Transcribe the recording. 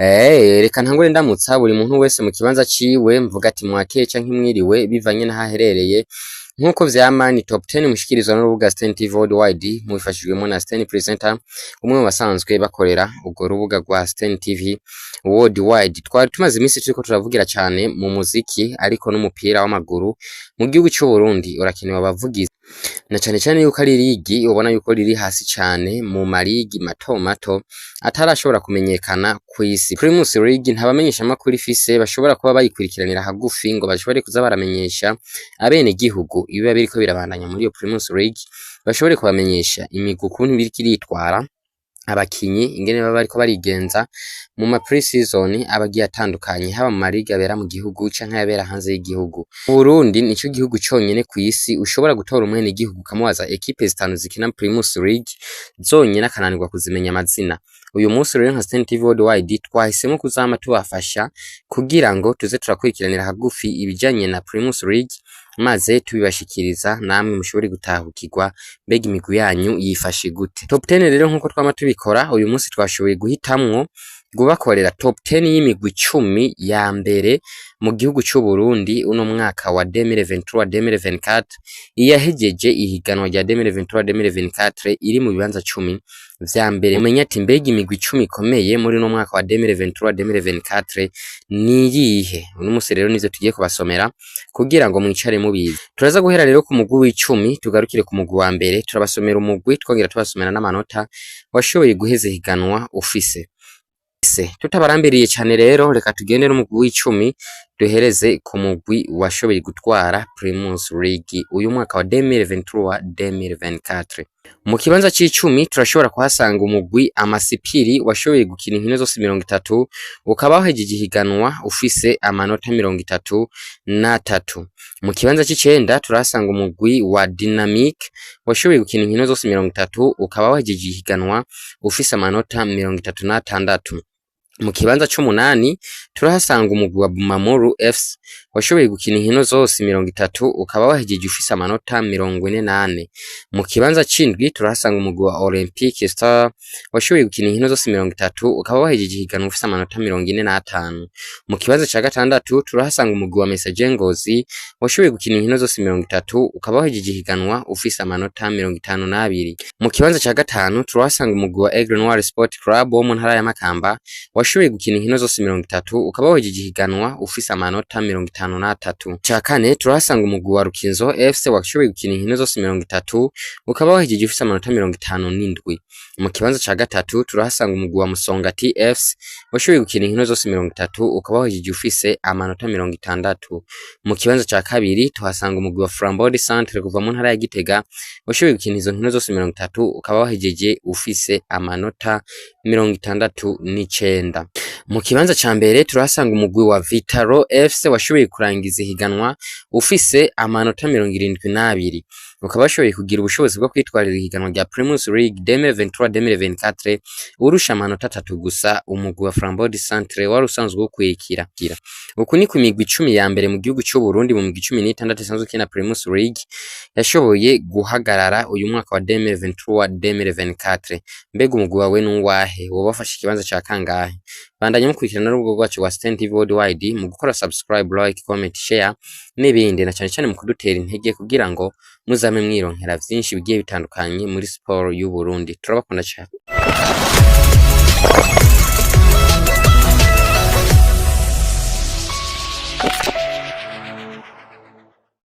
Reka ntangure ndamutsa buri muntu wese mu kibanza ciwe, mvuga ati mwakeye canke mwiriwe bivanye n'aho aherereye. Nk'uko vyama, ni top 10 mushikirizwa n'urubuga Sten TV Worldwide, mubifashijwemo na Sten Presenter, umwe mu basanzwe bakorera urwo rubuga rwa Sten TV Worldwide. Twari tumaze iminsi turiko turavugira cane mu muziki, ariko n'umupira w'amaguru mu gihugu c'u Burundi urakenewe abavugizi, na cane cane yuko ari ligi ubona yuko riri hasi cane mu marigi mato mato atarashobora kumenyekana kw'isi. Primus League nta bamenyeshamakuru ifise bashobora kuba bayikurikiranira hagufi ngo bashobore kuza baramenyesha abene gihugu ibiba biriko birabandanya muri iyo Primus League, bashobore kubamenyesha imigwi ukuntu iriko iritwara, abakinyi ingene baba bariko barigenza mu ma pre-season aba agiye atandukanye, haba mu marigi abera mu gihugu canke ayabera hanze y'igihugu. Burundi nico gihugu conyene kw'isi ushobora gutora umwene gihugu ukamubaza ekipe zitanu zikina Primus League zonyene, akananirwa kuzimenya amazina. Uyu munsi rero nka Sten TV Worldwide twahisemo kuzama tubafasha kugira ngo tuze turakurikiranira hagufi ibijanye na Primus League, maze tubibashikiriza namwe mushobore gutahukirwa mbega imigwi yanyu yifashe gute. Top 10 rero, nkuko twama tubikora, uyu munsi twashoboye guhitamwo gubakorera top 10 y'imigwi 10 ya mbere mu gihugu c'u Burundi uno mwaka wa 2023-2024, iyahejeje ihiganwa rya 2023-2024 iri mu bibanza 10 vya mbere. Umenye ati mbega imigwi 10 ikomeye muri uno mwaka wa 2023-2024 niyihe? Uno musi rero nivyo tugiye kubasomera kugira ngo mwicare mubizi. Turaza guhera rero ku mugwi w'icumi, tugarukire ku mugwi wa mbere. Turabasomera umugwi, twongera tubasomera n'amanota washoboye guheza ihiganwa ufise. Tutabarambiriye cane rero, reka tugende n'umugwi w'icumi, duhereze ku mugwi washoboye gutwara Primus League uyu mwaka wa 2023-2024. Mu kibanza c'icumi turashobora kuhasanga umugwi Amasipiri washoboye gukina inkino zose 30, ukaba wahejeje ihiganwa ufise amanota 33. Mu kibanza c'icenda turahasanga umugwi wa Dynamic washoboye gukina inkino zose 30, ukaba wahejeje ihiganwa ufise amanota 36. Mu kibanza c'umunani turahasanga umugwi wa Bumamuru FC washoboye gukina inkino zose 30, ukaba wahejeje ufise amanota 44. Mu kibanza c'indwi turahasanga umugwi wa Olympique Star washoboye gukina inkino zose 30, ukaba wahejeje ihiganwa ufise amanota 45. Mu kibanza ca gatandatu turahasanga umugwi wa Messager Ngozi washoboye gukina inkino zose 30, ukaba wahejeje ihiganwa ufise amanota 52. Mu kibanza ca gatanu turahasanga umugwi wa Aigle Noir Sport Club wo mu ntara ya Makamba washoboye gukina inkino zose 30, ukaba wahejeje ihiganwa ufise amanota 53. Ca kane turahasanga umugwi wa Rukinzo FC washoboye gukina inkino zose 30, ukaba wahejeje ufise amanota 57. Mu kibanza ca gatatu turahasanga umugwi wa Musongati FC washoboye gukina inkino zose 30, ukaba wahejeje ufise amanota 60. Mu kibanza ca kabiri tuhasanga umugwi wa Flambeau du Centre kuva mu ntara ya Gitega washoboye gukina izo nkino zose 30, ukaba wahejeje ufise amanota 69. Mu kibanza ca mbere turahasanga umugwi wa Vitaro FC washoboye kurangiza ihiganwa ufise amanota 72, ukaba washoboye kugira ubushobozi bwo kwitwarira ihiganwa rya Primus League 2023-2024 urusha amanota 3 gusa umugwi wa Flambeau du Centre wari usanzwe uwukurikira. Uku ni ku migwi 10 ya mbere mu gihugu c'u Burundi mu migwi 16 isanzwe ikina Primus League yashoboye guhagarara uyu mwaka wa 2023-2024. Mbega umugwi wawe nuwahe? Woba wafashe ikibanza ca kangahe? Bandanya mukurikirana n'urubuga rwacu rwa Sten TV Worldwide mu gukora subscribe, like, comment, share n'ibindi, na cane cane mu kudutera intege kugira ngo muzame mwironkera vyinshi bigiye bitandukanye muri siporo y'u Burundi. Turabakunda cane.